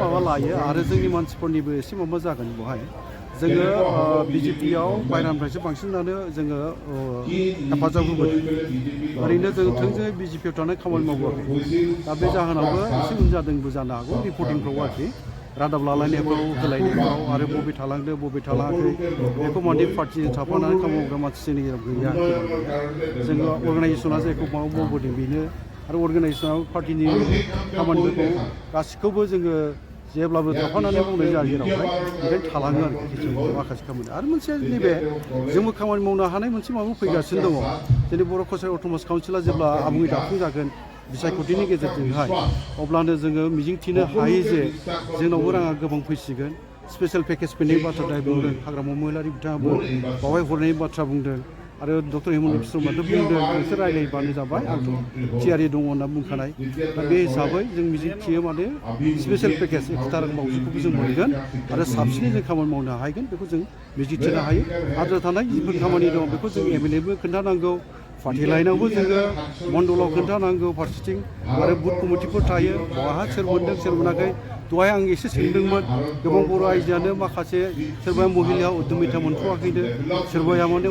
माबा लायो आरो जोंनि मानसिफोरनिबो एसे माबा जागोन बेवहाय जोङो बिजेपियाव बायरानिफ्रायसो बांसिनानो जोङो हेफाजाब होबोदों ओरैनो जों थोंजोङै बिजेपियाव थानाय खामानि मावबोआखै दा बे जाहोनावबो एसे उन जादोंबो जानो हागौ रिपर्टिंफ्राव आरोखि रादाब लालायनायफ्राव होलायनायफ्राव आरो बबे थालांदों बबे थालाङाखै बेखौ माने पार्टिजों थाफानानै खामानि मावग्रा मानसि जोंनि गेजेराव गैया जोङो अर्गानाइजेसना जायखौ मावबोदों बेनो आरो अर्गानाइजेसनाव पार्टिनि खामानिफोरखौ गासिखौबो जोङो जेब्लाबो थाफानानै मावनाय जायो जेरावहाय बेखायनो थालाङो आरोखि কিছু माखासे खामानि आरो मोनसे नैबे जोंबो खामानि मावनो हानाय मोनसे माबा फैगासिनो दङ जोंनि बर' कसारि अट'नमास काउन्सिला जेब्ला आबुङै दाफुंजागोन बिसायख'थिनि गेजेरजोंहाय अब्लानो जोङो मिजिंथिनो हायो जे जोंनावबो राङा गोबां फैसिगोन स्पेशेल पेकेज फैनायनि बाथ्रा बुंदों हाग्रामा महिलारि बिथाङाबो बावहाय हरनायनि बाथ्रा बुंदों आरो डक्टर हेमन्त बिश्वशर्मायाथ' बुंदों नोंसोर रायज्लायबानो जाबाय आंथ' थियारि दङ होनना बुंखानाय दा बे हिसाबै जों मिजिंथियो माने स्पेशेल पेकेज 1,000 रां मावजिखौबो जों मोनगोन आरो साबसिनै जों खामानि मावनो हागोन बेखौ जों मिजिंथिनो हायो आद्रा थानाय जिफोर खामानि दं बेखौ जों एमएलएबो खोन्थानांगौ पार्टि लाइनावबो जोङो मण्डलाव खोन्थानांगौ फारसेथिं आरो बुथ कमिटिफोर थायो बहा सोर मोन्दों सोर मोनाखै दहाय आं एसे सोंदोंमोन गोबां बर' आइजोआनो माखासे सोरबा महिला उद्यमिता मोनथ'वाखैनो सोरबाया माने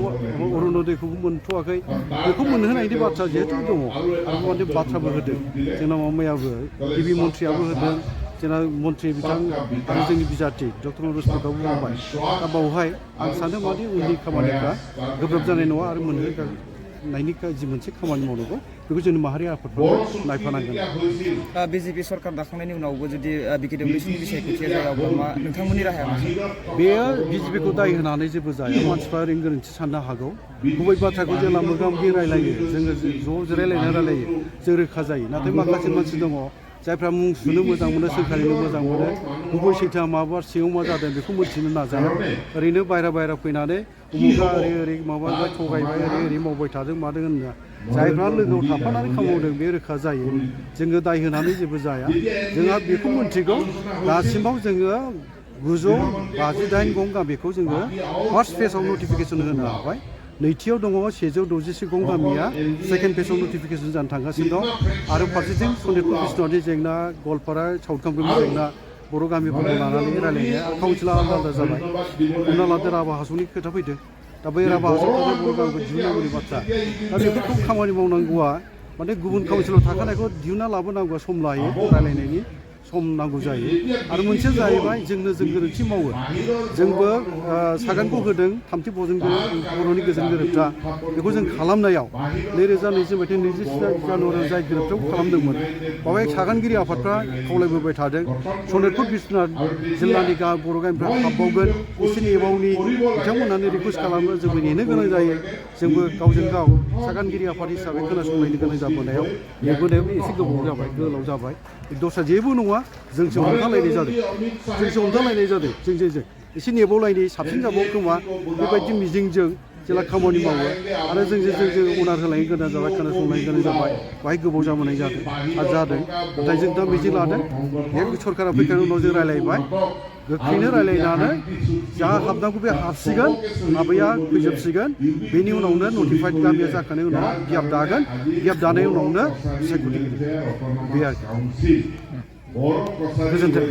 अरुण'दयखौबो मोनथ'वाखै बेखौ मोनहोनायनि बाथ्रा जिहेतु दङ आरो माने बाथ्राबो होदों जोंनाव माबायाबो गिबि मन्थ्रियाबो होदों जोंना मन्थ्रि बिथां आरो जोंनि बिजाथि डक्टर मनज पटआबो बुंबाय दा बावहाय आं सानो माने उननि खामानिफ्रा गोब्राब जानाय नङा आरो मोनहोनायनि जि मोनसे खामानि मावनांगौ बेखौ जोंनि माहारि आफादफोरा नायफानांगोन बिजेपि सरकार दाखांनायनि उनावबो जुदि बिकेडब्लिउसिनि बिसायख'थिया जाया अब्ला मा नोंथांमोननि राहाया मा बेयो बिजेपिखौ दाय होनानै जेबो जाया मानसिफ्रा ओरैनो गोरोन्थि साननो हागौ गुबै बाथ्राखौ जेब्ला मोगा मोगि रायलायो जोङो ज' जिरायलायनानै रायलायो जों रोखा जायो नाथाय माखासे मानसि दङ जायफ्रा मुं सुनो मोजां मोनो सोंखारिनो मोजां मोनो गुबै सैथोआ माबा सिङाव मा जादों बेखौ मिथिनो नाजाया ओरैनो बायह्रा फैनानै उमुगा ओरै माबाबाय थगायबाय ओरै मावबाय थादों मादों होनना जायफ्रा लोगोआव थाफानानै खामानि मावदों बे रोखा जायो जोङो दाय होनानै जेबो जाया जोंहा बेखौ मिन्थिगौ दासिमाव जोङो 958 गं गामिखौ जोङो फार्स्ट फेजआव नटिफिकेसन होनो हाबाय नैथियाव दङ 166 गं गामिया सेकेन्ड फेजआव नटिफिकेसन जानो थांगासिनो दं आरो फारसेथिं सनितपुर बिश्वनाथनि जेंना गवालपारा साउथकामब्रिनि जेंना बर' गामिफोरखौ लानानै रायलायनाया काउन्सिला आलादा आलादा जाबाय हमना लादो राभा हासंनि खोथा फैदों दा बै राभा हासंखौ बर' गामिखौ दिहुननांगौनि बाथ्रा दा बेफोरखौ खामानि मावनांगौआ माने गुबुन काउन्सिलाव थाखानायखौ दिहुनना लाबोनांगौआ सम लायो रायलायनायनि सम नांगौ जायो आरो मोनसे जाहैबाय जों गोरोन्थि मावो जोंबो सागानखौ होदों थामथि बर'नि गोजोन गोरोबथा बेखौ जों खालामनायाव 2020 मायथाइनि 27 जानुवारियाव जाय गोरोबथाखौ खालामदोंमोन बावहाय सागानगिरि आफादफ्रा खावलायबोबाय थादों सनितपुर बिश्वनाथ जिल्लानि बर' गामिफ्रा हाबबावगोन एसे नेबावनि बिथांमोनहानो रिकुवेस्ट खालामो जोंबो नेनो गोनां जायो जोंबो गावजों गाव सागानगिरि आफाद हिसाबै खोनासंलायनो गोनां जाबोनायाव नेबोनायाव एसे गोलाव जाबाय दस्रा जेबो नङा जोंसो हमथालायनाय जादों जों एसे नेबावलायनाय साबसिन जाबाव खोमा बेबायदि मिजिंजों जेला खामानि मावो आरो जों उनार होलायनो गोनां जाबाय खोनासंलायनो गोनां जाबाय बाहाय गोबाव जाबोनाय जादों नाथाय जों दा मिजिं लादों बे सरकारा फैखांनायनि उनाव जों रायलायबाय गोख्रैनो रायलायनानै जा हाबनांगौ बे हाबसिगोन माबाया फैजोबसिगोन बेनि उनावनो नटिफाइड गामिया जाखांनायनि उनाव गियाब दागोन गियाब दानायनि उनावनो बिसायख'थि बे आरोखि गोजोन्थों